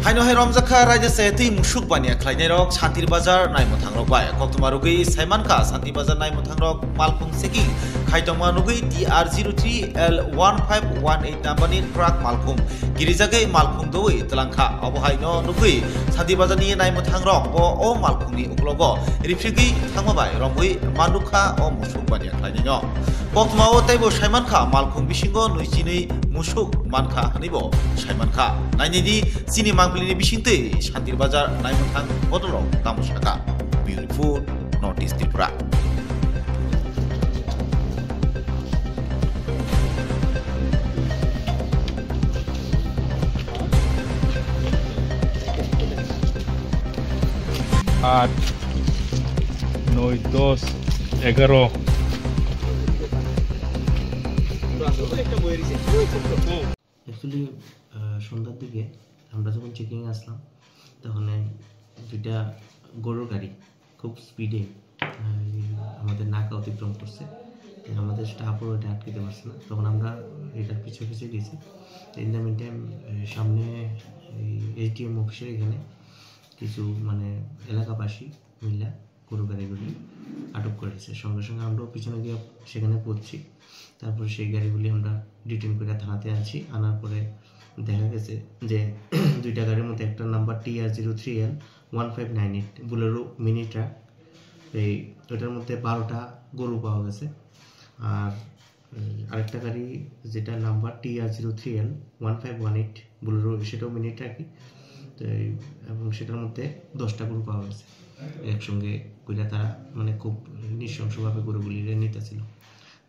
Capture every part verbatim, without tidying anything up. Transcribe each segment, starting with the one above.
Haino hai romjakha raida se twi musuk baniya khlainairok Santir Bazar naimwthangrok bai. Koktwma rwgwi saimankha Santir Bazar naimwthangrok malkhung checking khai tongma nugwi T R zero three L one five one eight number ni truck malkhung kirijagwi malkhung dowi twlangkha. Obo haino nugwi Santir Bazar ni naimwthangrok bo o malkhungni uklogo riphrigwi thangma bai romwi manrwkha o musuk baniya khlainaino. Koktwmao teibo saimankha malkhung bisingo nui chinwi musuk mankha hwnwibo saimankha. Nainidi chini mangpilini bisingtwi Santir Bazar naimwthang bodolrok tamo saka. Bureau Report, North East Tripura. আট, নয়, দশ, এগারো। অ্যাকচুয়ালি সন্ধ্যার দিকে আমরা যখন চেকিং আসলাম, তখন দুইটা গরুর গাড়ি খুব স্পিডে আমাদের নাকা অতিক্রম করছে। তো আমাদের স্টাফও এটা আটকাতে পারছে না। তখন আমরা এটার পিছে পিছে গেছি। ইন দ্য মিন টাইম সামনে এই এসডিএম অফিসের এখানে কিছু মানে এলাকাবাসী মিলে গরু গাড়িগুলি আটক করেছে। সঙ্গে সঙ্গে আমরাও পিছনে গিয়ে সেখানে পড়ছি। তারপরে সেই গাড়িগুলি আমরা ডিটেন করে থানাতে আনছি। আনার পরে দেখা গেছে যে দুইটা গাড়ির মধ্যে একটা number T R zero three L one five nine eight Bolero mini truck, এই ওটার মধ্যে বারোটা গরু পাওয়া গেছে। আর উম, আরেকটা গাড়ি যেটা number T R zero three L one five one eight Bolero, সেটাও মিনি ট্রাকই। তো এই, এবং সেটার মধ্যে দশটা গরু পাওয়া গেছে। একসঙ্গে কইরা তারা মানে খুব নৃশংসভাবে গরুগুলিরে নিতেছিল।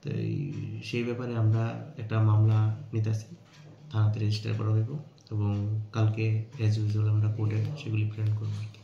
তো এই, সেই ব্যাপারে আমরা একটা মামলা নিতেছি, থানাতে রেজিস্টার করা হইব এবং কালকে অ্যাজ ইউজুয়াল আমরা কোর্টে সেগুলি প্রেরণ করবো আর কি।